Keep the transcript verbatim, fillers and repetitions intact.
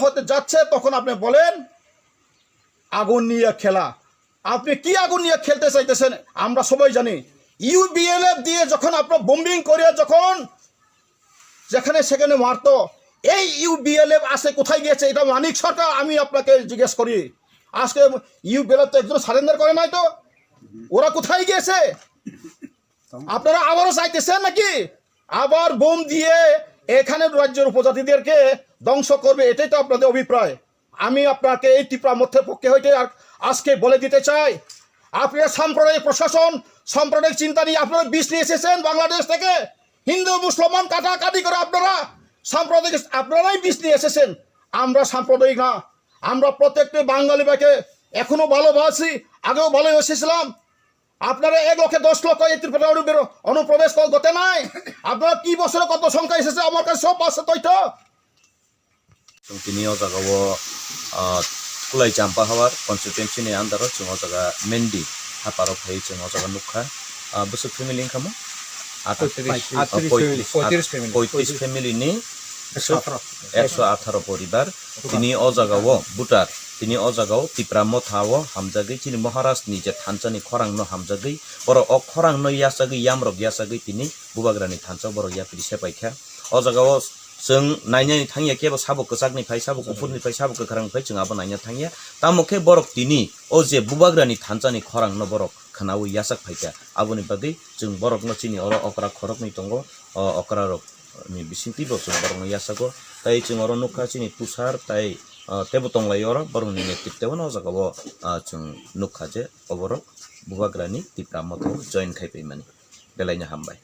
হতে যাচ্ছে, তখন আপনি বলেন আগুন নিয়ে খেলা। আপনি কি আগুন নিয়ে খেলতে চাইতেছেন? আমরা সবাই জানি, ইউবিএলএফ দিয়ে যখন আপনারা বোম্বিং করে, যখন যেখানে সেখানে মারতো, এই ইউবিএলএফ আছে কোথায় গিয়েছে? এটা মানিক সরকার, আমি আপনাকে জিজ্ঞেস করি। আজকে ইউবিএলএফ তো একজন সারেন্ডার করে নাই তো, ওরা কোথায় গিয়েছে? আপনারা আবারও চাইতেছেন নাকি আবার বোম দিয়ে এখানে রাজ্যের উপজাতিদেরকে ধ্বংস করবে? এটাই তো আপনাদের অভিপ্রায়। আমি আপনাকে এই ত্রিপুরা মথের পক্ষে হইতে আর আজকে বলে দিতে চাই, আপনারা সাম্প্রদায়িক প্রশাসন, সাম্প্রদায়িক চিন্তা নিয়ে আপনারা বিষ নিয়ে এসেছেন বাংলাদেশ থেকে। হিন্দু মুসলমান কাটাকাটি করে আপনারা সাম্প্রদায়িক, আপনারাই বিষ নিয়ে এসেছেন। আমরা সাম্প্রদায়িক না, আমরা প্রত্যেকটি বাঙালি ভাইকে এখনো ভালোবাসি, আগেও ভালোবেসেছিলাম। আপনারা এক লক্ষে দশ লক্ষ এই ত্রিপুরা অনুপ্র-, অনুপ্রবেশ কর-, করতে নাই। আপনারা কি বছরে কত সংখ্যা এসেছে, আমার কাছে সব আছে তথ্য। Chwng tini o jaga o, ah, Kulai Champa Hawar constituency ni under o chwng o jaga Mendi haparo phai chwng o jaga nukha. Ah, bwswk family wngkha mo? Atharo. Poitris. Ah, poitris, poitris family. Poitris family ni ekso atharo. Ekso atharo poribar. Tini o jaga o voter, tini o jaga o Tipra Motha o hamjagwi chini Maharaj ni je thansa ni khorang no hamjagwi, borok o khorang no yachagwi, yamrok yachagwi tini Bubagra ni thansa o borok yapri sepaikha. O jaga o chwng nainani thangya, kebo sabo kwchak ni phai, sabo kuphur ni phai, sabo kwkhwrang ni phai, chwng abo naina thangya. Tamo khe borok tini o je Bubagra ni thansa ni khorang no borok khwnaui yachak phaikha. Aboni bagwi chwng borok no chini oro okra khorok ni tongo, o okra rok ni bisingtwi bo chwng borok no yachago. Tai chwng oro nukha chini Tushar tai, ah, teibo tonglai oro borok ni netrito no o jaga o, ah, chwng nukha je oborok Bubagra ni Tipra Motha o join khai paimani. Belai no hambai.